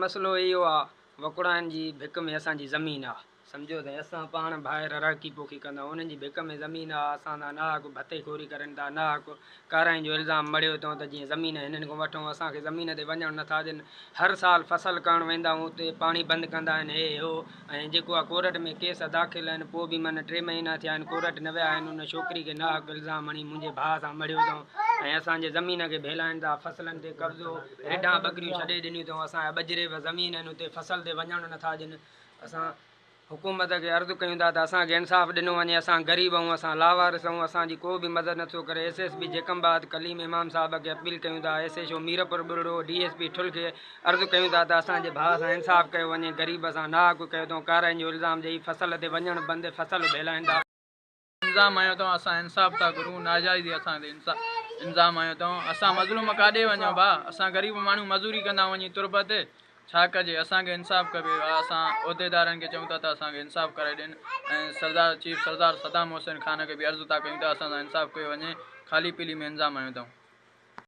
مسئلو اهو آ وڪڙائن جي ڀڪ ۾ اسان جي زمين آ سمجهو ته اسان پاڻ ڀائر راکي پوکي ڪندا انهن جي ڀڪ ۾ زمين آ اسان سان ناحق ڀتي خوري ڪرن ٿا ناحق ڪارائين جو الزام مڙهيو اٿئون ته جيئن زمين هنن کان وٺون اسان کي زمين تي وڃڻ نٿا ڏين هر سال فصل ڪرڻ ويندا آهيون اتي پاڻي بند ڪندا آهن هي هو ۽ جيڪو آ ڪورٽ ۾ ڪيس داخل آهن پوء به من 3 مهينا ٿيا آهن ڪورٽ نه ويا آهن ان ڇوڪري کي ناحق الزام هڻي منهنجي ڀاء سان مڙهيو اٿئون ۽ اسان جي زمين کي ڀيلائن ٿا فصلن تي قبضو رڍان ٻڪريون ڇڏي ڏنيون اٿئون اسان جا ٻجري به زمين آهن اتي فصل تي وڃڻ نٿا ڏين اسان حڪومت کي عرض ڪيون ٿا ته اسان کي انصاف ڏنو وڃي اسان غريب آهيون اسان لاوارث آهيون اسان جي ڪو به مدد نٿو ڪري ايس ايس پي جيڪب آباد ڪليم امام صاحب کي اپيل ڪيون ٿا S H O Mirpur Buriro D S P Thul کي عرض ڪيون ٿا ته اسان جي ڀاء سان انصاف ڪيو وڃي غريب سان ناحق ڪيو اٿئون ڪارائين جو الزام ڏئي فصل تي وڃڻ بند فصل ڀيلائين ٿا. الزام هنيو اٿئون اسان انصاف ٿا گهرون ناجائزي اسان تي الزام هنيو اٿئون اسان مظلوم ڪاڏي وڃون ڀاء اسان غريب ماڻهو مزوري ڪندا وڃي تربت ڇا ڪجي اسان کي انصاف کپي ڀاء اسان عهديدارن کي چئون ٿا ته اسان کي انصاف ڪرائي ڏين ۽ سردار چيف سردار صدام حسين خان کي به عرض ٿا ڪيون ته اسان سان انصاف ڪيو وڃي خالي پيلي ۾ الزام هنيو اٿئون.